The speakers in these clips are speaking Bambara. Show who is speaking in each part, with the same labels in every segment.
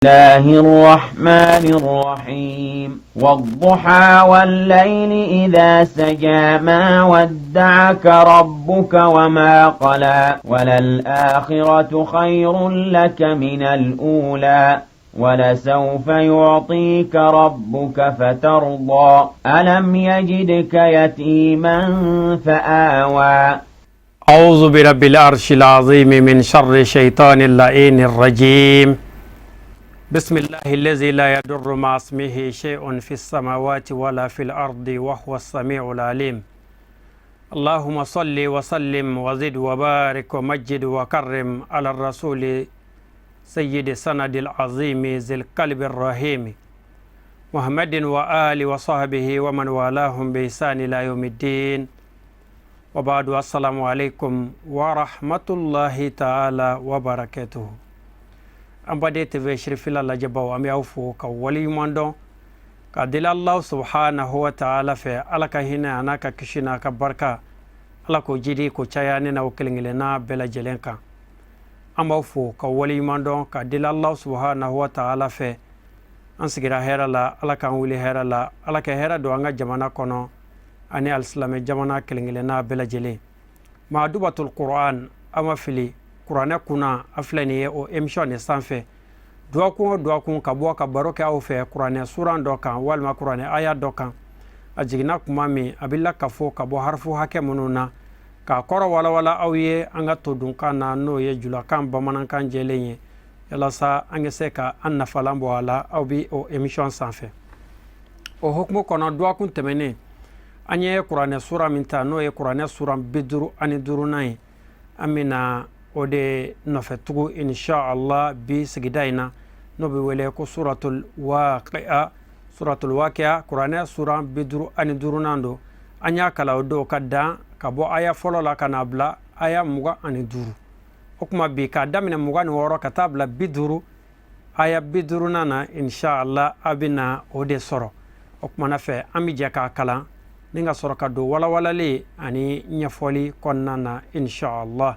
Speaker 1: الله الرحمن الرحيم. والضحى والليل إذا سجى ما ودعك ربك وما قلى وللآخرة خير لك من الأولى ولسوف يعطيك ربك فترضى. ألم يجدك يتيما فآوى.
Speaker 2: أعوذ برب العرش العظيم من شر الشيطان اللعين الرجيم. بسم الله الذي لا يضر مع اسمه شيء في السماوات ولا في الأرض وهو السميع العليم. اللهم صل وسلم وزد وبارك ومجد وكرم على الرسول سيد سند العظيم ذي القلب الرحيم محمد وآله وصحبه ومن والاهم بإحسان إلى يوم الدين. وبعد، السلام عليكم ورحمة الله تعالى وبركاته. An baden TV Sirifila lajɛbaw, an bɛ aw fo ka waleɲuman dɔn ka deli Allah subhanahu wa ta'ala fɛ, Ala ka hinɛ a n'a ka kisi n'a ka barika, Ala k'o jidi k'o caya ne n'aw kelen kelenna bɛɛ lajɛlen kan. An b'aw fo ka waleɲuman dɔn ka deli Allah subhanahu wa ta'ala fɛ, an sigira hɛrɛ la, Ala k'an wuli hɛrɛ la, Ala ka hɛrɛ don an ka jamana kɔnɔ ani alisilamɛ jamana kelen kelenna bɛɛ lajɛlen. Maadubatul Quran, an ma fili kuranɛ kunna, a filɛ nin ye o émission de sanfɛ. Dɔgɔkun o dɔgɔkun, ka bɔ ka baro kɛ aw fɛ kuranɛ suran dɔ kan walima kuranɛ aya dɔ kan, a jiginna kuma min, a bɛ lakafo ka bɔ harifu hakɛ minnu na, k'a kɔrɔ walawala aw ye an ka todunkan na, n'o ye julakan bamanankan jɛlen ye, walasa an ka se ka an nafalan bɔ a la. Aw bɛ o émission sanfɛ. O hukumu kɔnɔ, dɔgɔkun tɛmɛnen, an ye kuranɛ sura min ta, n'o ye kuranɛ suran 55nan ye, an bɛna o de nɔfɛ tugu inshallah bi sigida in na, n'o bɛ wele ko Suratul Waqi'a. Suratul Waqi'a, kuranɛ suran 55nan don. An y'a kalan o don ka dan ka bɔ aya fɔlɔ la ka n'a bila aya 25. O tuma bi, k'a daminɛ 26 ka taa bila 50, aya 50nan na, inshallah a bɛna o de sɔrɔ. O kumana fɛ, an bɛ jɛ k'a kalan ni ka sɔrɔ ka don walawalali ani ɲɛfɔli kɔnɔna na inshallah.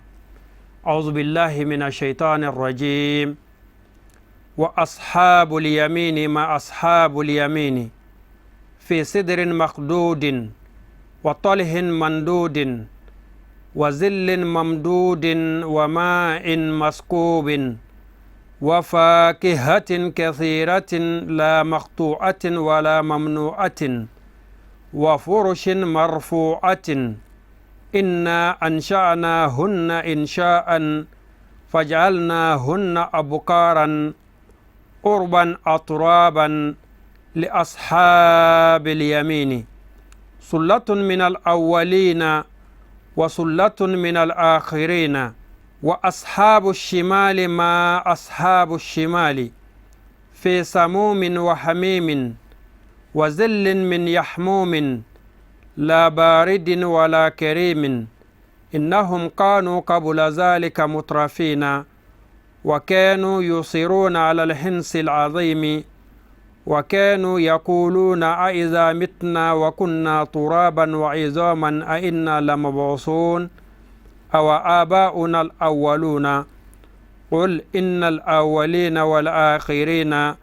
Speaker 2: أعوذ بالله من الشيطان الرجيم. وأصحاب اليمين ما أصحاب اليمين في سدر مخضود وطلح منضود وظل ممدود وماء مسكوب وفاكهة كثيرة لا مقطوعة ولا ممنوعة وفرش مرفوعة. إنا أنشأناهن إنشاء فجعلناهن أبكارا عربا أترابا لأصحاب اليمين. ثلة من الأولين وثلة من الآخرين. وأصحاب الشمال ما أصحاب الشمال في سموم وحميم وظل من يحموم لا بارد ولا كريم. إنهم كانوا قبل ذلك مترفين وكانوا يصرون على الحنث العظيم وكانوا يقولون أإذا متنا وكنا ترابا وعظاما أإنا لمبعوثون أو آباؤنا الأولون. قل إن الأولين والآخرين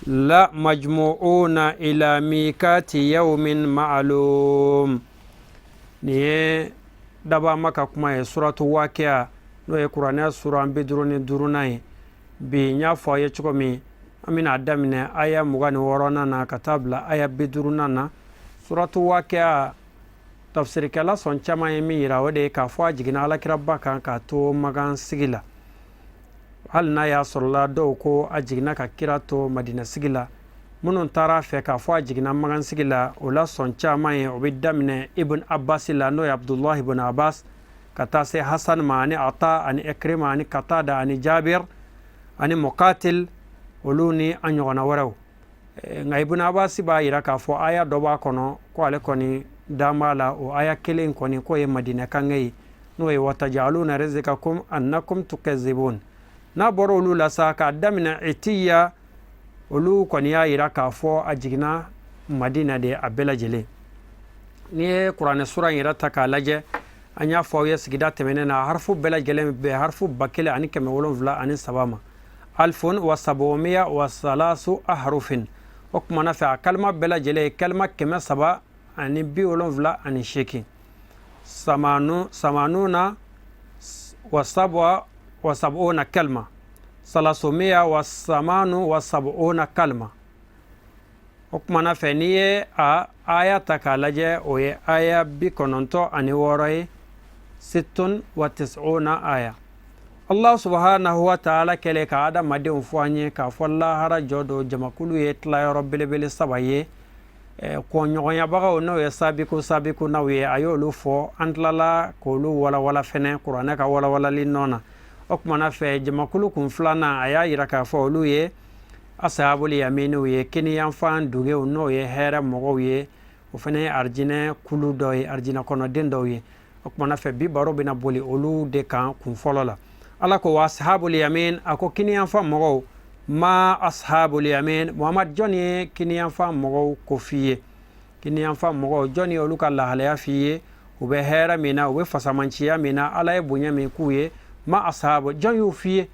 Speaker 2: لمجموعون إلى ميقات يوم معلوم. Nin ye dabama ka kuma ye, Suratu Wakiya, n'o ye kuranɛ suran 55nan ye. Bi, n y'a fɔ a ye cogo min, an bɛna daminɛ aya 26nan na ka taa bila aya 50nan na. Suratu Wakiya, tafsirikɛla sɔn caman ye min yira, o de ye k'a fɔ a jiginna alakiraba kan k'a to Magan sigi la, hali n'a y'a sɔrɔla dɔw ko a jiginna ka kira to Madina sigi la. Minnu taara a fɛ k'a fɔ a jiginna Magan sigi la, o la sɔn caman ye, o bɛ daminɛ Ibn Abbas la, n'o ye Abdulahi ibn Abbas, ka taa se Hasan ma, ani Ata, ani Ekrima, ani Katada, ani Jabir, ani Mukatil, olu ni a ɲɔgɔnna wɛrɛw. Nka Ibn Abbas b'a yira k'a fɔ aya dɔ b'a kɔnɔ ko ale kɔni dan b'a la, o aya kelen kɔni k'o ye Madinɛ kange ye, n'o ye watajaluna rizikakum annakum tukazibun. N'a bɔra olu la sa, k'a daminɛ Itiya, olu kɔni y'a yira k'a fɔ a jiginna Madina de a bɛɛ lajɛlen. N'i ye kuranɛ sura in yɛrɛ ta k'a lajɛ, an y'a fɔ aw ye sigida tɛmɛnen na, harifu bɛɛ lajɛlen bɛ harifu 1703 ma. Alfun wa sabumiya wa salasu ahrufin. O kumana fɛ, a kalima bɛɛ lajɛlen ye kalima 378, samanu samanuna wa sabwa wa sab'una kalma, salasumiya wa samanu wa sab'una kalma. O kumana fɛ, n'i ye a aya ta k'a lajɛ, o ye aya 96 ye, sittun wa tis'una aya. Allah subhanahu wa ta'ala kɛlen ka adamadenw fɔ an ye k'a fɔ lahara jɔ don, jamakulu ye tilayɔrɔ belebele saba ye, kɔɲɔgɔnyabagaw, n'o ye sabiku sabikunaw ye, a y'olu fɔ. An tilala k'olu walawala fɛnɛ kuranɛ ka walawalali nɔ na. O kumana fɛ, jamakulu kun filanan, a y'a yira k'a fɔ olu ye ashabul yaminiw ye, kiniyanfan dugew, n'o ye hɛrɛ mɔgɔw ye. O fana ye arijinɛ kulu dɔ ye, arijinɛ kɔnɔden dɔw ye. O kumana fɛ, bi baro bɛna boli olu de kan. Kun fɔlɔ la, Ala ko wa ashabul yamin, a ko kiniyanfan mɔgɔw. Ma ashabul yamin? Muhammad, jɔn ye kiniyanfan mɔgɔw ko f'i ye? Kiniyanfan mɔgɔw, jɔn ye olu ka lahalaya f'i ye? U bɛ hɛrɛ min na, u bɛ fasamanciya min na, Ala ye bonya min k'u ye. Ma ashabu, jɔn y'u f'i ye?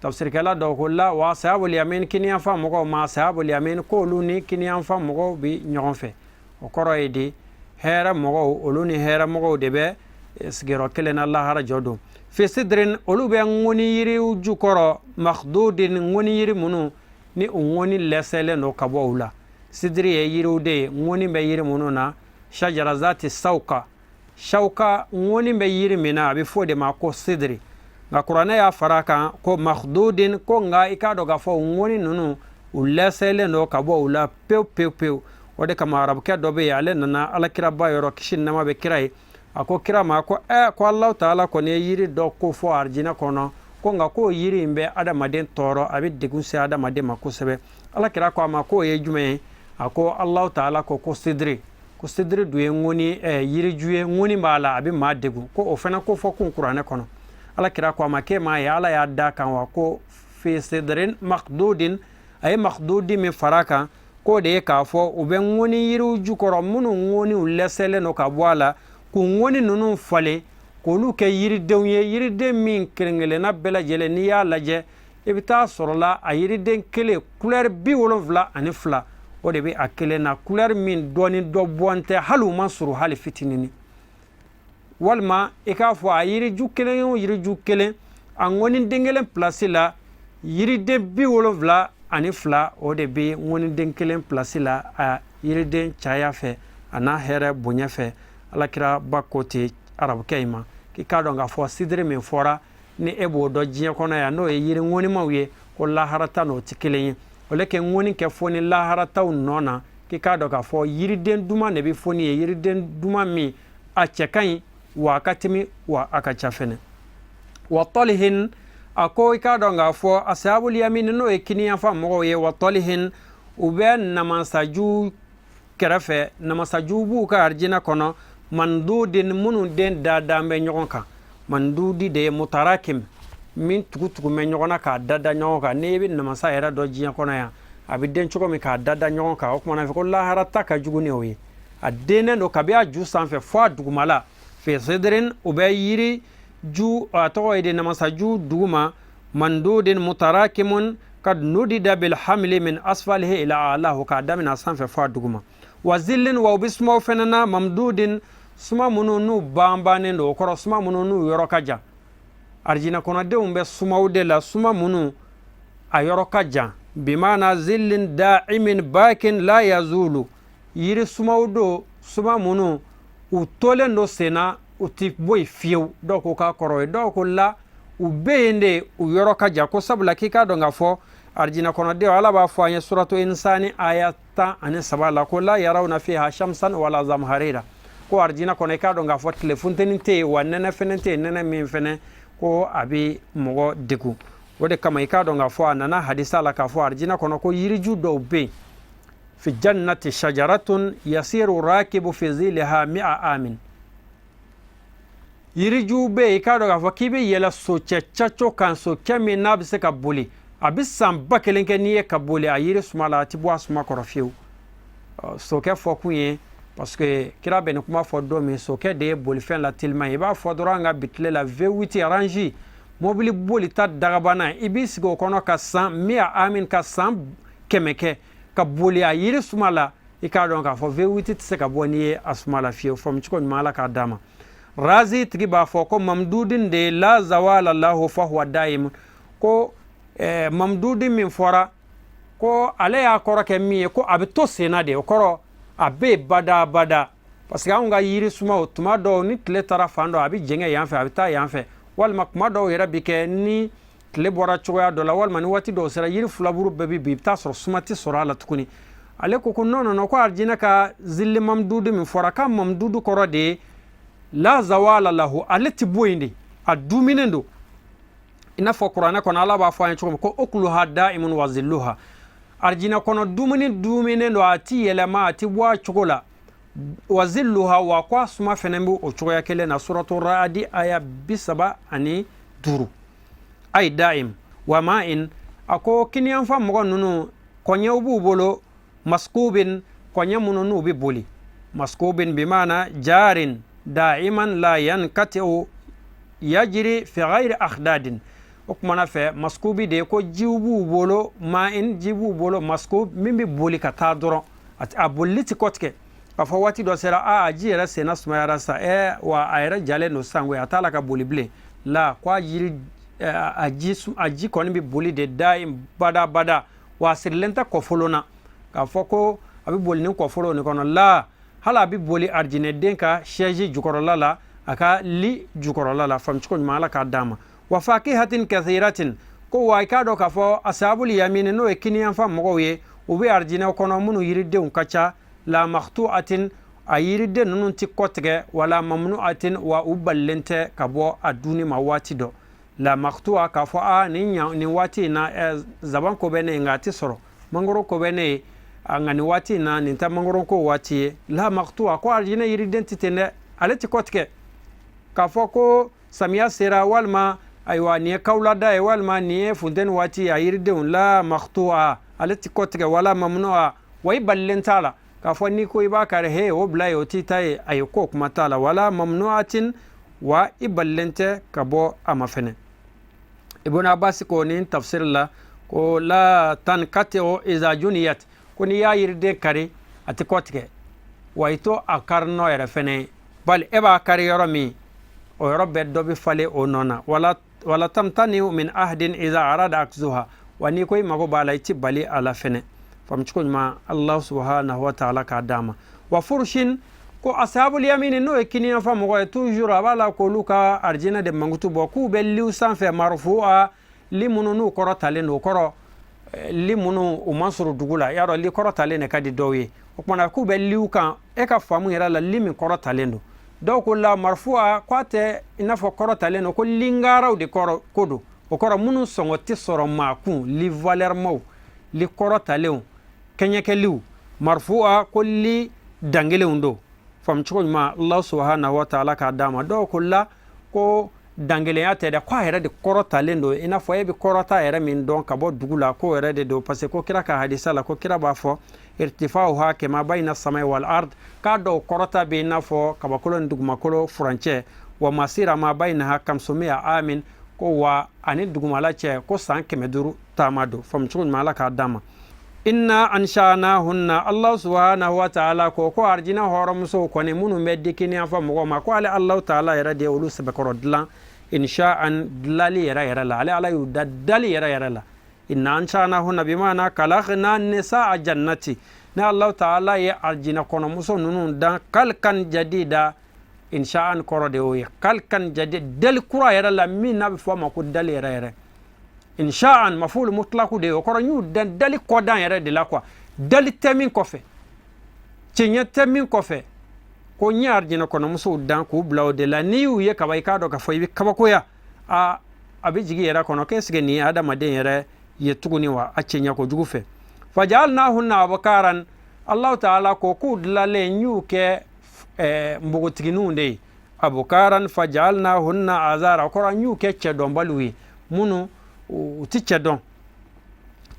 Speaker 2: Tafsirikɛla dɔw ko la wa ashabul yamin, kiniyanfan mɔgɔw, ma ashabul yamin, k'olu ni kiniyanfan mɔgɔw bi ɲɔgɔn fɛ. O kɔrɔ ye di? Hɛrɛ mɔgɔw, olu ni hɛrɛ mɔgɔw de bɛ sigiyɔrɔ kelen na lahara jɔ don. Fi sidrin, olu bɛ ŋoni yiriw jukɔrɔ, makdudin, ŋoni yiri minnu ni u ŋoni lɛsɛlen don ka bɔ u la. Sidiri ye yiriw de ye, ŋoni bɛ yiri minnu na, shajara zati sawka shawka, ŋoni bɛ yiri min na, a bɛ fɔ o de ma ko sidiri. Nka kuranɛ y'a fara kan ko makdudin, ko nka i k'a dɔn k'a fɔ ŋoni ninnu, u lɛsɛlen don ka bɔ u la pewu pewu pewu. O de kama arabukɛ dɔ bɛ yen, ale nana alakiraba yɔrɔ, kisi ni nɛɛma bɛ kira ye. A ko kira ma ko ko Alahu taala kɔni ye yiri dɔ ko fɔ arijinɛ kɔnɔ, ko nka k'o yiri in bɛ adamaden tɔɔrɔ, a bɛ degun se adamaden ma kosɛbɛ. Alakira ko a ma k'o ye jumɛn ye? A ko Alahu taala ko ko sidiri, ko sidiri dun ye ŋoni yiriju ye, ŋoni b'a la, a bɛ maa degun, ko o fana ko fɔ kun kuranɛ kɔnɔ. Alakira ko a ma k'e m'a ye Ala y'a da kan wa ko fi sidrin makdudin? A ye makdudi min fara kan, k'o de ye k'a fɔ u bɛ ŋoni yiriw jukɔrɔ minnu ŋoniw lɛsɛlen don ka bɔ a la, k'u ŋoni ninnu falen k'olu kɛ yiridenw ye. Yiriden min kelen kelenna bɛɛ lajɛlen, n'i y'a lajɛ, i bɛ taa sɔrɔ la a yiriden kelen, couleur 72, o de bɛ a kelen na, couleur min dɔ ni dɔ bɔn tɛ, hali u ma surun hali fitinini. Walima i k'a fɔ a yiriju kelen o yiriju kelen, a ŋɔni den kelen pilasi la, yiriden 72, o de bɛ ŋɔniden kelen pilasi la. A yiriden caya fɛ, a n'a hɛrɛ bonya fɛ, alakira ba ko ten arabukɛ in ma k'i k'a dɔn k'a fɔ sidiri min fɔra ni e b'o dɔn diɲɛ kɔnɔ yan, n'o ye yiri ŋɔnimaw ye, ko laharata n'o tɛ kelen ye. O le kɛ ŋɔni kɛ foni laharataw nɔ na, k'i k'a dɔn k'a fɔ yiriden duman de bɛ foni ye, yiriden duman min a cɛ ka ɲi, wa a ka timi, wa a ka ca fɛnɛ. Wa tɔlihin, a ko i k'a dɔn k'a fɔ ashabul yamin, n'o ye kiniyanfan mɔgɔw ye, wa tɔlihin, u bɛ namasaju kɛrɛfɛ. Namasaju b'u ka arijinɛ kɔnɔ, mandudin, minnu den dadan bɛ ɲɔgɔn kan. Mandudi de ye mutarakim, min tugutugu bɛ ɲɔgɔn na k'a dada ɲɔgɔn kan. N'i bɛ namasa yɛrɛ dɔn diɲɛ kɔnɔ yan, a bɛ den cogo min k'a dada ɲɔgɔn kan, o kumana fɛ ko laharata ka jugu ni o ye. A dennen don kabi a ju sanfɛ fo a dugumala. Fi sidrin, u bɛ yiri ju, a tɔgɔ ye de namasaju duguma, mandudin mutarakimun kad nudida bil hamli min asfalihi ila alahu, k'a daminɛ sanfɛ fo a duguma. Wa zillin, wa u bɛ sumaw fɛnɛ na, mamdudin, suma minnu n'u banbannen don. O kɔrɔ, suma minnu n'u yɔrɔ ka jan. Arijinɛ kɔnɔdenw bɛ sumaw de la, suma minnu a yɔrɔ ka jan. Bimana zillin da'imin bakin la yazulu, yiri sumaw don, suma minnu u tolen don senna, u ti bɔ yen fiyewu. Dɔw ko k'a kɔrɔ ye, dɔw ko la u bɛ yen de, u yɔrɔ ka jan. Ko sabula k'i k'a dɔn k'a fɔ arijinɛ kɔnɔdenw, Ala b'a fɔ an ye suratu insani aya 13 la ko la yarawna fiha shamsan wala zamharira, ko arijinɛ kɔnɔ, i k'a dɔn k'a fɔ tile funteni tɛ yen, wa nɛnɛ fɛnɛ tɛ yen, nɛnɛ min fɛnɛ ko a bɛ mɔgɔ degun. O de kama i k'a dɔn k'a fɔ a nana hadisa la k'a fɔ arijinɛ kɔnɔ ko yiriju dɔw bɛ yen, fi jannati shajaratun yasiru rakibu fi ziliha mi'a amin, yiriju bɛ yen, i k'a dɔn k'a fɔ k'i bɛ yɛlɛ socɛ caco kan, socɛ min n'a bɛ se ka boli, a bɛ san 1000 kɛ n'i ye ka boli a yiri suma la, a tɛ bɔ a suma kɔrɔ fiyewu. Sokɛ fɔ kun ye parce que kira bɛ nin kuma fɔ don min, sokɛ de ye bolifɛn la teliman ye. I b'a fɔ dɔrɔn an ka bi tile la V8 Range, Mobili bolita dagabana, i b'i sigi o kɔnɔ ka san miya amin, ka san 100 kɛ ka boli a yiri suma la. I k'a dɔn k'a fɔ V8 tɛ se ka bɔ n'i ye a suma la fiyewu. Faamu cogo ɲuman, Ala k'a d'a ma. Razi tigi b'a fɔ ko mamdudin de la zawala lahu fa huwa daim. Ko mamdudin min fɔra, ko ale y'a kɔrɔ kɛ min ye, ko a bɛ to senna de. O kɔrɔ, a bɛ yen bada bada, parce que anw ka yiri sumaw, tuma dɔw ni tile taara fan dɔ, a bɛ jɛngɛ yan fɛ, a bɛ taa yan fɛ, walima tuma dɔw yɛrɛ bi kɛ ni tile bɔra cogoya dɔ la, walima ni waati dɔw sera, yiri filaburu bɛɛ bɛ bin, i bɛ taa sɔrɔ suma tɛ sɔrɔ a la tuguni. Ale ko ko non, non, non, ko arijinɛ ka zili mamdudu min fɔra, k'a mamdudu kɔrɔ de ye la zawala lahu, ale tɛ bɔ yen de, a duminen don. I n'a fɔ kuranɛ kɔnɔ, Ala b'a fɔ an ye cogo min ko ukuluha daimun wa zilluha. Arijinɛ kɔnɔ dumuni duminen don, a ti yɛlɛma, a ti bɔ a cogo la. Wa zilluha, wa ko a suma fɛnɛ bɛ o cogoya kelen na. Suratu Raadi, aya 35. Ay daim wa ma in. A ko kiniyanfa mɔgɔ ninnu, kɔɲɛw b'u bolo, maskubin, kɔɲɛ minnu n'u bɛ boli. Maskubin bimana jarin daiman la yankati'u, yajiri fi ghairi akhdadin. O kumana fɛ, maskubi de ye ko jiw b'u bolo, ma in, ji b'u bolo, maskub, min bɛ boli ka taa dɔrɔn, a bolili ti kɔtigɛ k'a fɔ waati dɔ sera, a ji yɛrɛ senna sumayara sa, wa a yɛrɛ jalen don sisan koyi, a t'a la ka boli bilen la. Ko a jiri, a ji kɔni bɛ boli de daim, bada bada, wa a sirilen tɛ kɔfolon na k'a fɔ ko a bɛ boli ni kɔfolon nin kɔnɔ la. Hali a bɛ boli arijinɛden ka chaise jukɔrɔla la, a ka lit jukɔrɔla la. Faamu cogo ɲuman, Ala k'a d'a ma. Wa fakihatin kathiratin. Ko wa i k'a dɔn k'a fɔ asabul yamini, n'o ye kiniyanfa mɔgɔw ye, u bɛ arijinɛ kɔnɔ minnu yiridenw ka ca. La makhtu'atin, a yiriden ninnu tɛ kɔtigɛ. Wala mamnu'atin, wa u balilen tɛ ka bɔ a dunni ma waati dɔ. La makhtu'a, k'a fɔ a nin ɲa nin waati in na, zaban ko bɛ ne ye, nka a tɛ sɔrɔ, mangoro ko bɛ ne ye, nka nin waati in na, nin tɛ mangoro ko waati ye. La makhtu'a, ko arijinɛ yiriden tɛ ten dɛ, ale tɛ kɔtigɛ k'a fɔ ko samiya sera, walima ayiwa nin ye kawulada ye, walima nin ye funteni waati ye, a yiridenw. La makhtu'a, ale tɛ kɔtigɛ. Wala mamnu'a, wa i balilen t'a la k'a fɔ n'i ko i b'a kari, he, o bila yen, o t'i ta ye. Ayi, k'o kuma t'a la. Wala mamnu'atin, wa i balilen tɛ ka bɔ a ma fɛnɛ. Ibn Abbas ko nin tafsir la ko la tankati'u iza juniyat, ko n'i y'a yiriden kari, a tɛ kɔtigɛ, wa i to a kari nɔ yɛrɛ fɛnɛ, bali e b'a kari yɔrɔ min, o yɔrɔ bɛɛ dɔ bɛ falen o nɔ na. Wala tamtani min ahadin iza arada akzuha, wa n'i ko i mago b'a la, i ti bali a la fɛnɛ. Faamu cogo ɲuman, Allah subhanahu wa ta'ala k'a d'a ma. Wa furushin, ko ashabul yamini, n'o ye kiniyanfa mɔgɔ ye, toujours a b'a la k'olu ka arijinɛ de mankutu bɔ, k'u bɛ liw sanfɛ, marfu'a, li minnu n'u kɔrɔ talen don. O kɔrɔ, li minnu u ma sɔrɔ dugu la, y'a dɔn li kɔrɔ talen de ka di dɔw ye. O kumana k'u bɛ liw kan, e ka faamu yɛrɛ la, li min kɔrɔ talen don. Dɔw ko la marfu'a, k'a tɛ i n'a fɔ kɔrɔ talen don, ko lingaraw de kɔrɔ ko don. O kɔrɔ, minnu sɔngɔ tɛ sɔrɔ maa kun, li valɛrimaw, li kɔrɔ talenw, kɛɲɛkɛliw. Marfu'a, ko li dangelenw don. Faamu cogo ɲuman, Allah subhanahu wa ta'ala k'a d'a ma. Dɔw ko la ko dangelenya tɛ dɛ, ko a yɛrɛ de kɔrɔ talen don, i n'a fɔ e bɛ kɔrɔta yɛrɛ min dɔn ka bɔ dugu la, k'o yɛrɛ de don, parce que ko kira ka hadisa la, ko kira b'a fɔ irtifa'uha kama bayna samai wal ard, k'a dɔw kɔrɔta bɛ i n'a fɔ kabakolo ni dugumakolo furancɛ. Wa masira ma baynaha kamsumiya amin, ko wa ani dugumala cɛ, ko san 500 taama don. Faamu cogo ɲuman, Ala k'a d'a ma. Inna ansha'nahunna. Allah subhanahu wa ta'ala ko arijinɛ hɔrɔnmusow kɔni minnu bɛ di kiniyanfa mɔgɔw ma, ko ale Allah ta'ala yɛrɛ de ye olu sɛbɛkɔrɔ dilan. Insha'an, dilali yɛrɛ yɛrɛ la, ale Ala y'u da dali yɛrɛ yɛrɛ la. Inna ansha'nahunna bimana khalaqna nisaa jannati, ne Allah ta'ala ye arijinɛ kɔnɔmuso ninnu dan kalkan jadida. Insha'an kɔrɔ de y'o ye, kalkan jadid, dali kura yɛrɛ la, min n'a bɛ fɔ a ma ko dali yɛrɛ yɛrɛ. Insha'an mafulu mutlaku de ye, o kɔrɔ n y'u dan dali kɔdan yɛrɛ de la quoi, dali tɛ min kɔfɛ, cɛɲɛ tɛ min kɔfɛ. Ko n ye arijinɛ kɔnɔmusow dan k'u bila o de la. N'i y'u ye kaba, i k'a dɔn k'a fɔ i bɛ kabakoya, a bɛ jigin yɛrɛ kɔnɔ k'est-ce que nin ye adamaden yɛrɛ ye tuguni wa, a cɛɲɛ kojugu fɛ. Fajalnahunna abkaran. Allahu ta'ala ko k'u dilalen, n y'u kɛ npogotigininw de ye. Abkaran fajalnahunna azara, o kɔrɔ n y'u kɛ cɛdɔnbaliw ye, minnu u ti cɛ dɔn.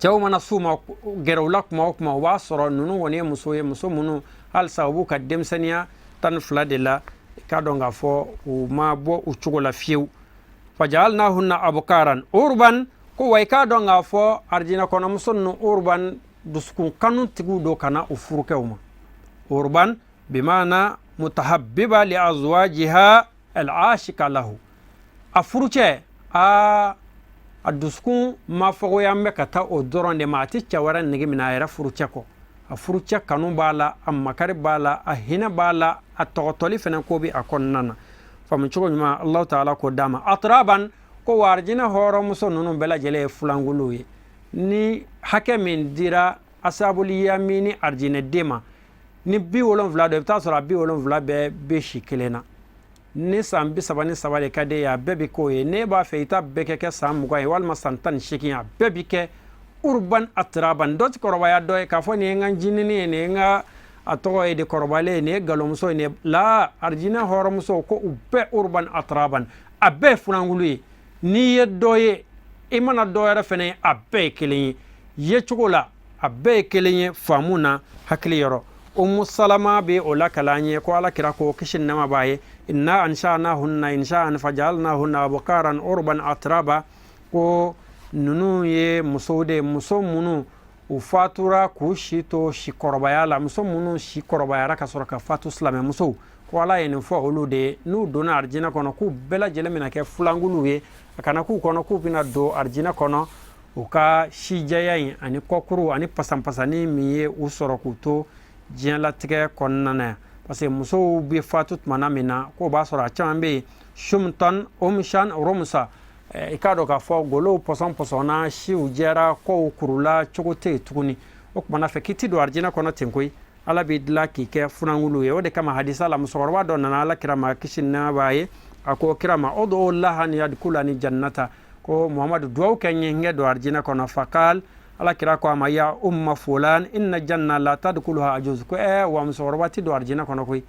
Speaker 2: Cɛw mana s'u ma, gɛrɛ u la kuma o kuma, o b'a sɔrɔ ninnu kɔni ye muso ye, muso minnu halisa u b'u ka denmisɛnninya 12 de la. I k'a dɔn k'a fɔ u ma bɔ u cogo la fiyewu. Fajalnahunna abkaran urban. Ko wa i k'a dɔn k'a fɔ arijinɛ kɔnɔmuso ninnu, urban, dusukun kanu tigiw don ka na u furukɛw ma. Urban bimana mutahabbiba li azwajiha al-ashika lahu. A furucɛ, a dusukun mafagoya bɛ ka taa o dɔrɔn de ma. A tɛ cɛ wɛrɛ nege minɛ a yɛrɛ furucɛ kɔ. A furucɛ kanu b'a la, a makari b'a la, a hinɛ b'a la, a tɔgɔtɔli fana ko bɛ a kɔnɔna na. Faamu cogo ɲuman, Alahu taala k'o d'a ma. Atraban, ko wa arijinɛ hɔrɔnmuso ninnu bɛɛ lajɛlen ye fulankuluw ye. Ni hakɛ min dira asabuli yamini arijinɛden ma, ni 70 don, i bɛ taa sɔrɔ a 70 bɛɛ bɛ si kelen na. Ni san 33 de ka di ye, a bɛɛ bɛ k'o ye. N'e b'a fɛ i ta bɛɛ kɛ kɛ san 20 ye walima san 18, a bɛɛ bɛ kɛ urban atraban. Dɔ tɛ kɔrɔbaya dɔ ye k'a fɔ nin ye n ka jinini ye, nin ye n ka a tɔgɔ ye de kɔrɔbalen ye, nin ye nkalonmuso ye, nin ye la. Arijinɛ hɔrɔnmuso ko u bɛɛ urban atraban, a bɛɛ ye furankulu ye. N'i ye dɔ ye, i mana dɔ wɛrɛ fana ye, a bɛɛ ye kelen ye yecogo la, a bɛɛ ye kelen ye faamu na, hakili yɔrɔ. Umu Salama bɛ o lakali an ye ko Ala kira ko, kisi ni nɛɛma b'a ye, inna ansha'nahunna insha'an fajalnahunna abkaran urban atraba. Ko ninnu ye musow de ye, muso minnu u fatura k'u si to si kɔrɔbaya la, muso minnu si kɔrɔbayara ka sɔrɔ ka fatu, silamɛmusow. Ko Ala ye nin fɔ olu de ye, n'u donna arijinɛ kɔnɔ, k'u bɛɛ lajɛlen bɛna kɛ fulankuluw ye. A kana k'u kɔnɔ k'u bɛna don arijinɛ kɔnɔ u ka sijɛya in ani kɔkuru ani pasanpasani min ye u sɔrɔ k'u to diɲɛlatigɛ kɔnɔna na yan, parce que musow bɛ fatu tumana min na, k'o b'a sɔrɔ a caman bɛ yen shumtan omshan romusa. I k'a dɔn k'a fɔ golow pɔsɔn pɔsɔnna, siw jɛra, kɔw kurula, cogo tɛ yen tuguni. O kumana fɛ k'i ti don arijinɛ kɔnɔ ten koyi, Ala b'i dilan k'i kɛ funankulu ye. O de kama hadisa la, musokɔrɔba dɔ nana Ala kira ma, kisi ni nɛɛma b'a ye, a ko kira ma: udu laha an yadkulani jannata. Ko Muhamadu, duwawu kɛ n ye n kɛ don arijinɛ kɔnɔ. Fakal, Ala kira ko a ma: ya umma fulan, inna janna la tadkuluha ajuz. Ko wa musokɔrɔba ti don arijinɛ kɔnɔ koyi.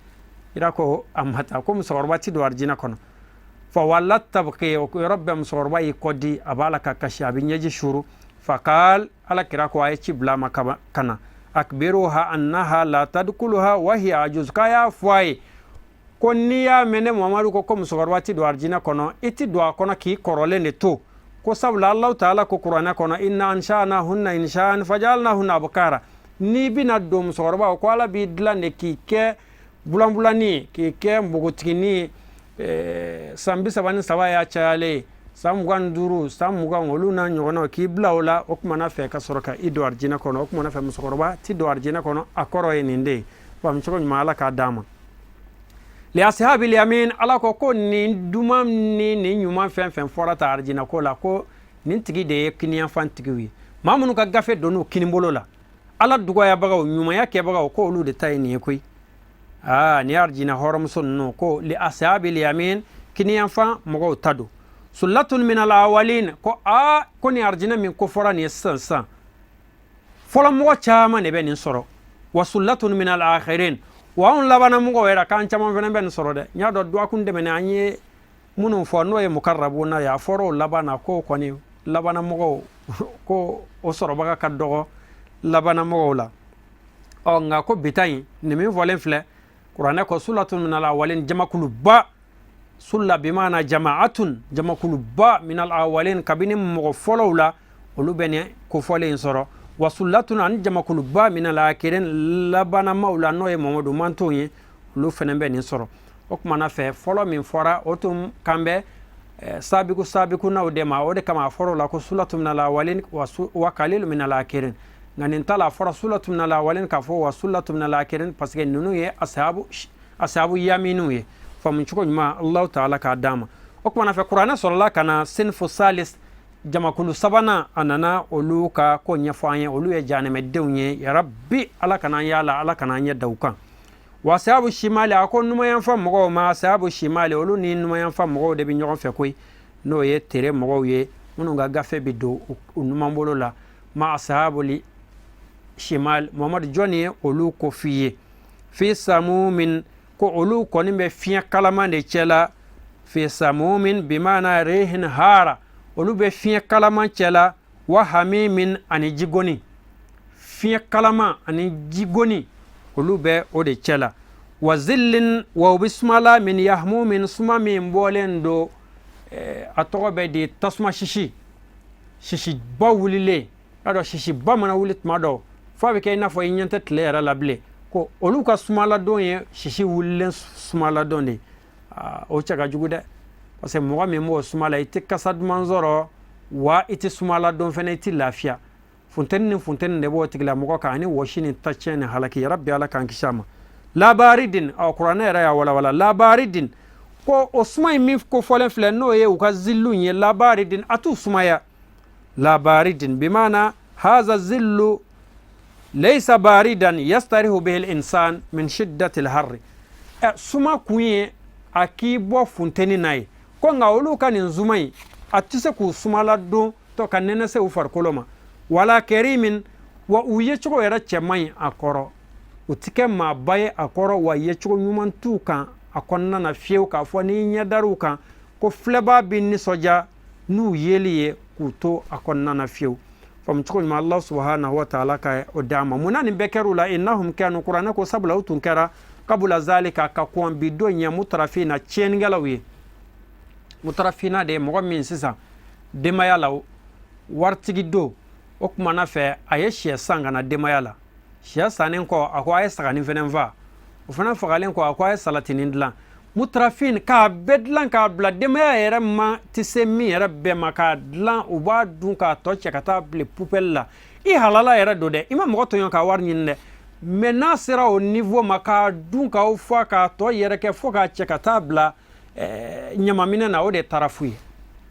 Speaker 2: Ira ko a ma ta ko musokɔrɔba ti don arijinɛ kɔnɔ. Fa wala tabki, o yɔrɔ bɛɛ musokɔrɔba y'i kɔ di, a b'a la ka kasi, a bɛ ɲɛji suru. Fakal, Ala kira ko a ye ci bila a ma ka na: akbiruha annaha la tadkuluha wa hiya ajuz. K'a y'a fɔ a ye ko n'i y'a mɛn ne Muhamadu ko ko musokɔrɔba ti don arijinɛ kɔnɔ, i ti don a kɔnɔ k'i kɔrɔlen de to. Ko sabula Alahu taala ko kuranɛ kɔnɔ: inna ansha'nahunna insha'an fajalnahunna abkara. N'i bɛna don musokɔrɔba, ko Ala b'i dilan de k'i kɛ bulanbulani ye, k'i kɛ npogotiginin ye. San 33 y'a cayalen ye, san 25, san 20, olu n'a ɲɔgɔnnaw, k'i bila o la. O kumana fɛ ka sɔrɔ ka i don arijinɛ kɔnɔ. O kumana fɛ musokɔrɔba ti don arijinɛ kɔnɔ, a kɔrɔ ye nin de ye. Faamu cogo ɲuman, Ala k'a d'a ma. Li ashabil yamin, Ala ko ko nin duman ni nin ɲuman fɛn fɛn fɔra ta arijinɛ ko la, ko nin tigi de ye kiniyanfan tigiw ye, maa minnu ka gafe donn'u kinibolo la, Ala dugayabagaw, ɲumanya kɛbagaw, ko olu de ta ye nin ye koyi. Aa, nin ye arijinɛ hɔrɔnmuso ninnu. Ko li ashabil yamin, kiniyanfan mɔgɔw ta don. Sullatun minal awalin, ko aa, ko nin arijinɛ min ko fɔra nin ye sisan sisan, fɔlɔ mɔgɔ caman de bɛ nin sɔrɔ. Wa sullatun minal akhirin, wa anw labanna mɔgɔw yɛrɛ k'an caman fana bɛ nin sɔrɔ dɛ. N y'a dɔn dɔgɔkun tɛmɛnen an ye minnu fɔ, n'o ye mukarrabuna ye, a fɔra o laban na ko kɔni labanna mɔgɔw ko o sɔrɔbaga ka dɔgɔ labanna mɔgɔw la. Ɔ nka ko bi ta in, nin min fɔlen filɛ kuranɛ ko sullatun minal awalin, jamakuluba, sulla bimana jama'atun, jamakuluba, minal awalin, kabini mɔgɔ fɔlɔw la, olu bɛ nin kofɔlen in sɔrɔ. Wa sullatun, ani jamakuluba, minal akirin, labanamaw la, n'o ye Mamadu mantonw ye, olu fana bɛ nin sɔrɔ. O kumana fɛ fɔlɔ min fɔra, o tun kan bɛ sabiku sabikunaw de ma. O de kama a fɔra o la ko sullatun minal awalin wa kalilu minal akirin. Nka nin ta la, a fɔra sullatun minal awalin k'a fɔ wa sullatun minal akirin, parce que ninnu ye asabu yaminiw ye. Faamu cogo ɲuman, Alahu taala k'a d'an ma. O kumana fɛ kuranɛ sɔrɔla ka na sinfu salis, jamakulu sabanan, a nana olu ka ko ɲɛfɔ an ye. Olu ye janɛmɛdenw ye. Yarabi, Ala kana an y'a la, Ala kana an ɲɛ da u kan. Wa asabu shimali, a ko numayanfa mɔgɔw ma asabu shimali, olu ni numayanfa mɔgɔw de bɛ ɲɔgɔn fɛ koyi, n'o ye tere mɔgɔw ye, minnu ka gafe bɛ don u numan bolo la. Ma asabu shimal, Muhamadu, jɔn ye olu ko f'i ye? Fi samumin, ko olu kɔni bɛ fiɲɛ kalaman de cɛ la. Fi samumin bimana rehin hara, olu bɛ fiɲɛ kalaman cɛ la. Wa hamimin, ani jigoni, fiɲɛ kalaman ani jigoni, olu bɛ o de cɛ la. Wa zillin, wa u bɛ suma la, min yahmumin, suma min bɔlen don A tɔgɔ bɛ di tasuma sisi, sisiba wulilen. Y'a dɔn, sisiba mana wuli tuma dɔ, fo a bɛ kɛ i n'a fɔ i ɲɛ tɛ tile yɛrɛ la bilen. Ko olu ka sumaladon ye sisi wulilen sumaladon de ye. O cɛ ka jugu dɛ, parce que mɔgɔ min b'o suma la, i tɛ kasa duman sɔrɔ wa i tɛ sumaladon fɛnɛ, i tɛ lafiya. Funteni ni funteni de b'o tigilamɔgɔ kan, ani wɔsi ni tacɛn ni halaki. Yarabi, Ala k'an kisi a ma. La baridin, ɔ, Kuranɛ yɛrɛ y'a walawala. La baridin, ko o suma in min ko fɔlen filɛ, n'o ye u ka zillu ye, la baridin, a t'u sumaya. La baridin bimana haza zillu laysa baridan yastarihu bihi al-insan min shiddati al-harri. Suma kun ye a k'i bɔ funteni na ye, ko nka olu ka nin suma in, a tɛ se k'u sumala don to ka nɛnɛ se u farikolo ma. Wala karimin, wa u yecogo yɛrɛ cɛ man ɲi a kɔrɔ, u tɛ kɛ maaba ye a kɔrɔ, wa yecogo ɲuman t'u kan a kɔnɔna na fiyewu, k'a fɔ n'i ɲɛ dar'u kan ko filɛbaa bɛ nisɔndiya n'u yeli ye k'u to a kɔnɔna na fiyewu. Faamucogo ɲuman, Allah subhanahu wa ta'ala ka o d'an ma. Mun na nin bɛɛ kɛr'u la? Innahum kanu, Kuranɛ ko sabula u tun kɛra kabula zalika, ka kɔn bi don ɲɛ, mutarafina, tiɲɛnikɛlaw ye. Mutarafina de ye mɔgɔ min sisan denbaya la waritigi don. O kumana fɛ, a ye sɛ san ka na denbaya la. Sɛ sannen kɔ, a ko a ye saganin fɛnɛ fa. O fana fagalen kɔ, a ko a ye salatinin dilan. Mutarafin k'a bɛɛ dilan k'a bila, denbaya yɛrɛ ma tɛ se min yɛrɛ bɛɛ ma k'a dilan, u b'a dun k'a tɔ cɛ ka taa bila poubelle la. I halala yɛrɛ don dɛ, i ma mɔgɔ tɔɲɔ k'a wari ɲini dɛ, mais n'a sera o niveau ma, k'a dun k'aw fa, k'a tɔ yɛrɛ kɛ fo k'a cɛ ka taa bila ɲamaminɛ na, o de tarafu ye.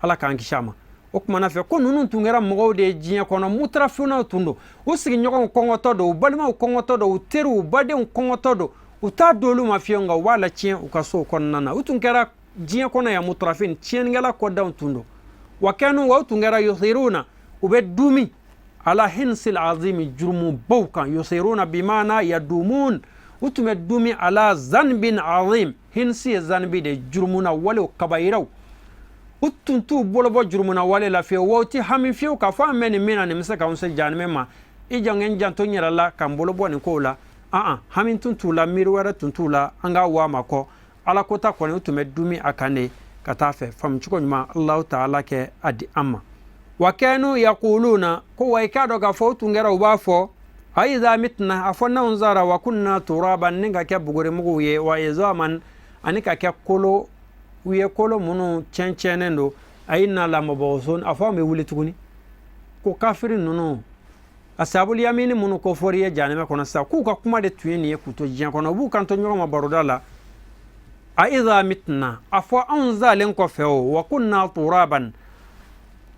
Speaker 2: Ala k'an kisi a ma. O kumana fɛ, ko ninnu tun kɛra mɔgɔw de ye diɲɛ kɔnɔ, mutarafinnaw tun don. U sigiɲɔgɔnw kɔngɔtɔ don, u balimaw kɔngɔtɔ don, u teriw, u badenw kɔngɔtɔ don, u t'a d'olu ma fiyewu, nka u b'a latiɲɛ u ka sow kɔnɔna na. U tun kɛra diɲɛ kɔnɔ yan mutarafin, tiɲɛnikɛla kɔdanw tun don. Wa kanu, wa u tun kɛra yusiruna, u bɛ dumi ala hinsil azimi, jurumubaw kan. Yusiruna bimana yadumun, u tun bɛ dumi ala zanbin azim. Hinsi ye zanbi de, jurumuna walew, kabayiraw. U tun t'u bolo bɔ jurumuna wale la fiyewu, wa u ti hami fiyewu k'a fɔ an bɛ nin min na, nin bɛ se k'anw se jahanamɛ ma, i jɔ n janto n yɛrɛ la ka n bolo bɔ nin kow la. An hami tun t'u la, miiri wɛrɛ tun t'u la an ka wa ma kɔ Ala kota kɔni, u tun bɛ dumi a kan de ka taa fɛ. Faamucogo ɲuman, Alahu taala kɛ a di an ma. Wa kanu yakuluna, ko wa i k'a dɔn k'a fɔ u tun kɛra u b'a fɔ aiza mitna, a fɔ n'anw sara, wa kunna turaban, ni ka kɛ bugurimuguw ye, wa izaman, ani ka kɛ kolo u ye, kolo minnu cɛncɛnnen don, a inna lamabusun, a fɔ an bɛ wuli tuguni? Ko kafiri ninnu, asabul yamini minnu ko fɔri ye jahanamɛ kɔnɔ sisan, k'u ka kuma de tun ye nin ye k'u to diɲɛ kɔnɔ. U b'u kanto ɲɔgɔn ma baroda la: a iza mitna, a fɔ anw salen kɔfɛ o, wa kunna turaban,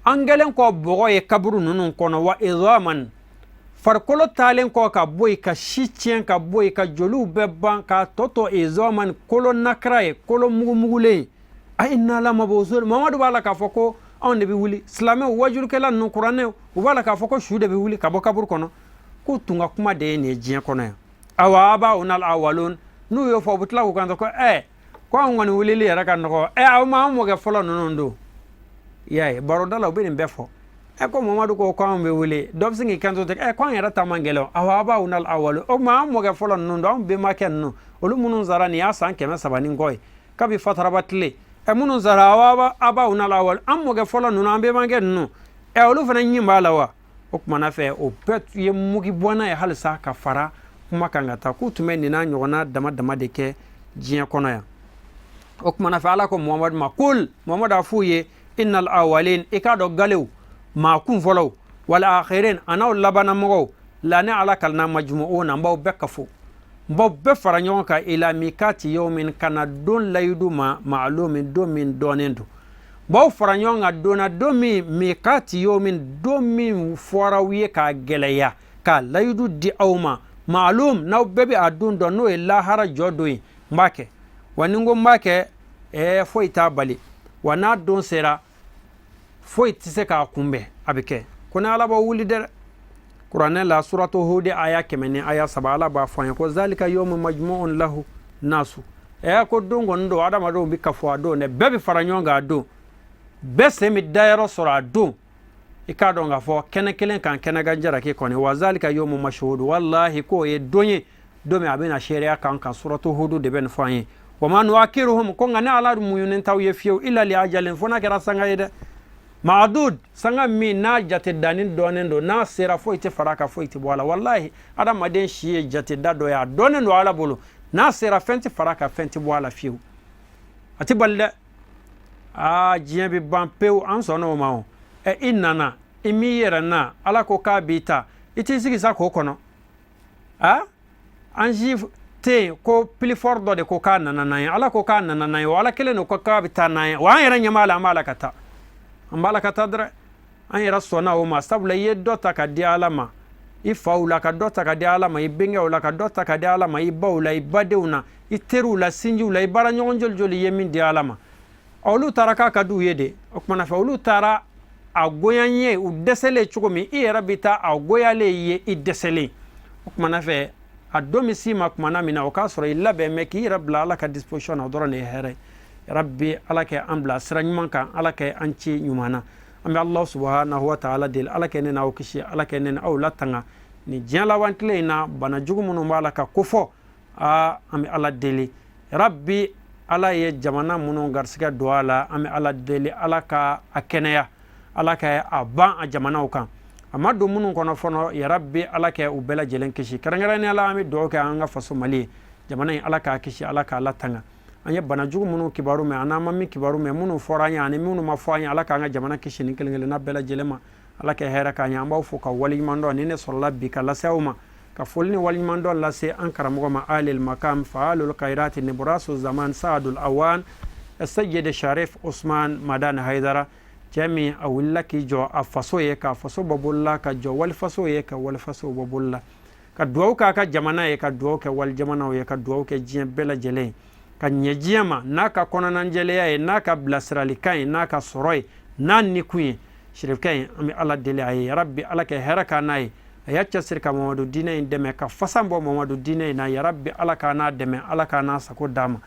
Speaker 2: an kɛlen kɔ bɔgɔ ye kaburu ninnu kɔnɔ, wa izaman, farikolo taalen kɔ ka bɔ yen, ka si tiɲɛ ka bɔ yen, ka joliw bɛɛ ban, k'a tɔ to izaman, kolo nakara ye, kolo mugumugulen ye, a inna lamabusun. Mamadu b'a la k'a fɔ ko anw de bɛ wuli. Silamɛw wajulukɛla ninnu, Kuranɛ, u b'a la k'a fɔ ko su de bɛ wuli ka bɔ kaburu kɔnɔ. K'u tun ka kuma de ye nin ye diɲɛ kɔnɔ yan. Awa abauna alawalun, n'u y'o fɔ, u bɛ tila k'u kanto ko ko anw kɔni wulili yɛrɛ ka nɔgɔ. Aw ma an mɔkɛ fɔlɔ ninnu don. I y'a ye, baroda la u bɛ nin bɛɛ fɔ. Ko Mamadu ko ko anw bɛ wuli, dɔ bɛ se k'i kanto ten: ko an yɛrɛ ta man gɛlɛn. Awa abauna alawalun, o tuma an mɔkɛ fɔlɔ ninnu don, anw bɛnbakɛ ninnu, olu minnu sara nin y'a san 300 ni kɔ ye kabi fataraba tile, minnu sara, awa abauna alawalun, an mɔkɛ fɔlɔ ninnu, an bɛnbakɛ ninnu, olu fana ɲin b'a la wa? O kumana fɛ, o bɛɛ ye mugi bɔnna ye halisa ka fara kuma kan ka taa, k'u tun bɛ nin n'a ɲɔgɔnna dama dama de kɛ diɲɛ kɔnɔ yan. O kumana fɛ, Ala ko Muhamadu ma: kul, Muhamadu, a f'u ye: innal awalin, i k'a dɔn galew maa kun fɔlɔw, wal akhirin, an'aw labanna mɔgɔw la, ne Ala kalina majmu'una, n b'aw bɛɛ kafo, n b'aw bɛɛ fara ɲɔgɔn kan, ila mikati yawmin, ka na don layidu ma, ma'lumin, don min dɔnnen don. N b'aw fara ɲɔgɔn kan don na, don min mikati yawmin, don min fɔra aw ye k'a gɛlɛya, k'a layidu di aw ma, ma'lum, n'aw bɛɛ bɛ a don dɔn, n'o ye lahara jɔ don ye. N b'a kɛ wa, ni n ko n b'a kɛ, foyi t'a bali wa, n'a don sera, foyi tɛ se k'a kunbɛn, a bɛ kɛ. Ko ni Ala b'aw wuli dɛ. Kuranɛ la, suratu Hudi aya 103, Ala b'a fɔ an ye ko zalika yawmu majmu'un lahu nasu. Ko don kɔni don, adamadenw bɛ kafo a don dɛ, bɛɛ bɛ fara ɲɔgɔn kan a don, bɛɛ sen bɛ dayɔrɔ sɔrɔ a don. I k'a dɔn k'a fɔ kɛnɛ kelen kan, kɛnɛ kan jaraki kɔni, wa zalika yawmu mashhudu, wallahi k'o ye don ye, don min a bɛna seereya kan kan. Suratu Hudu de bɛ nin fɔ an ye. Wa ma nuakiruhum, ko nka ne Ala muɲunen t'aw ye fiyewu, illa li ajalin, fo n'a kɛra sanga ye dɛ, maadud, sanga min n'a jate danni dɔnnen don, n'a sera foyi tɛ fara a kan, foyi tɛ bɔ a la. Walahi, adamaden si ye jate da dɔ ye, a dɔnnen don Ala bolo, n'a sera fɛn tɛ fara a kan, fɛn tɛ bɔ a la fiyewu, a tɛ bali dɛ. Aa, diɲɛ bɛ ban pewu, an sɔnna o ma. O ɛ, i nana, i m'i yɛrɛ na, Ala ko k'a b'i ta, i t'i sigi sa k'o kɔnɔ. A an si tɛ yen ko plus fort dɔ de ko k'a nana n'an ye. Ala ko k'a nana n'an ye, o Ala kelen de ko k'a bɛ taa n'an ye. Wa an yɛrɛ ɲɛ b'a la, an b'a la ka taa, an b'a la ka taa dɛrɛ. An yɛrɛ sɔnna o ma, sabula i ye dɔ ta ka di Ala ma i faw la, ka dɔ ta ka di Ala ma i bɛnkɛw la, ka dɔ ta ka di Ala ma i baw la, i badenw na, i teriw la, sinjiw la, i baaraɲɔgɔn joli joli i ye min di Ala ma, olu taara k'a ka d'u ye de. O kumana fɛ, olu taara a goyan ye u dɛsɛlen cogo min, i yɛrɛ bɛ taa a goyalen ye i dɛsɛlen. O kumana fɛ, a don bɛ s'i ma kumana min na, o k'a sɔrɔ i labɛn mɛ k'i yɛrɛ bila Ala ka disposition na, o dɔrɔn de ye hɛrɛ ye. Rabbi, Ala kɛ an bila sira ɲuman kan, Ala kɛ an ci ɲuman na. An bɛ Allah subhanahu wa ta'ala deli, Ala kɛ ne n'aw kisi, Ala kɛ ne n'aw latanga ni diɲɛ laban tile in na, bana jugu minnu b'a la ka kofɔ. Aa, an bɛ Ala deli, Rabbi, Ala ye jamana minnu garisigɛ don a la, an bɛ Ala deli, Ala ka a kɛnɛya, Ala ka a ban a jamanaw kan, a ma don minnu kɔnɔ fɔlɔ. Yarabi, Ala kɛ u bɛɛ lajɛlen kisi. Kɛrɛnkɛrɛnnenya la, an bɛ dugawu kɛ an ka faso Mali ye, jamana in, Ala k'a kisi, Ala k'a latanga. An ye bana jugu minnu kibaru mɛn, an n'an ma min kibaru mɛn, minnu fɔra an ye ani minnu ma fɔ an ye, Ala k'an ka jamana kisi ni kelen kelenna bɛɛ lajɛlen ma. Ala kɛ hɛrɛ k'an ye. An b'aw fo ka waleɲuman dɔn ni ne sɔrɔla bi ka lase aw ma, ka foli ni waleɲuman dɔn lase an karamɔgɔ ma, alil makam faalul kairati nibrasu zaman saadul awan Sayyid Sharif Usman Madani Haidara, cɛ min a wulila k'i jɔ a faso ye, k'a faso bɔ bolola, ka jɔ walifaso ye, ka walifaso bɔ bolola, ka duwawu k'a ka jamana ye, ka duwawu kɛ wali jamanaw ye, ka duwawu kɛ diɲɛ bɛɛ lajɛlen ye, ka ɲɛ diɲɛ ma n'a ka kɔnɔnajɛlenya ye, n'a ka bilasiralikan ye, n'a ka sɔrɔ ye, n'a nikun ye. Sirifkɛ in, an bɛ Ala deli a ye, yarabi, Ala kɛ hɛrɛ k'a n'a ye. A y'a cɛsiri ka Mamadu diinɛ in dɛmɛ, ka fasa bɔ Mamadu diinɛ in na. Yarabi, Ala k'a n'a dɛmɛ, Ala k'a n'a sago d'a ma.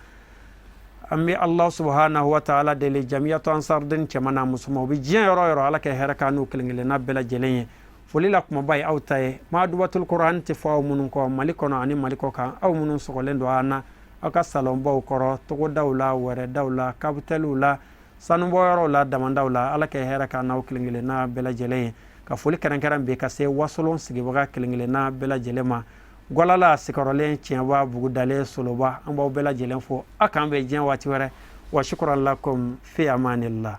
Speaker 2: An bɛ Allah subhanahu wa ta'ala deli, jamiyatu ansarden cɛman n'a musoman, u bɛ diɲɛ yɔrɔ yɔrɔ, Ala kɛ hɛrɛ k'a n'u kelen kelenna bɛɛ lajɛlen ye. Foli la kumaba ye aw ta ye, Madubatul Kuran tɛ fɔ aw minnu kɔ Mali kɔnɔ ani Mali kɔ kan, aw minnu sɔgɔlen don an na aw ka salonbaw kɔrɔ, togodaw la, wɛrɛdaw la, kapitɛliw la, sanubɔyɔrɔw la, damandaw la. Ala kɛ hɛrɛ k'an n'aw kelen kelenna bɛɛ lajɛlen ye. Ka foli kɛrɛnkɛrɛn bi ka se Wasolon sigibaga kelen kelenna bɛɛ lajɛlen ma, Gwalala, Sikɔrɔlen, Tiɲɛba, Bugudalen, Soloba, an b'aw bɛɛ lajɛlen fo. A k'an bɛn diɲɛ waati wɛrɛ. Wa shukran lakum, fi amanillah.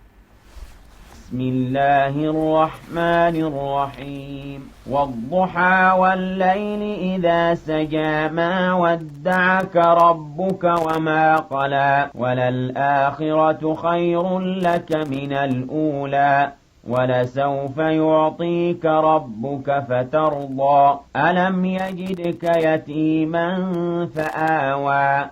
Speaker 1: بسم الله الرحمن الرحيم. والضحى والليل إذا سجى، ما ودعك ربك وما قلى، وللآخرة خير لك من الأولى، ولسوف يعطيك ربك فترضى. ألم يجدك يتيما فآوى.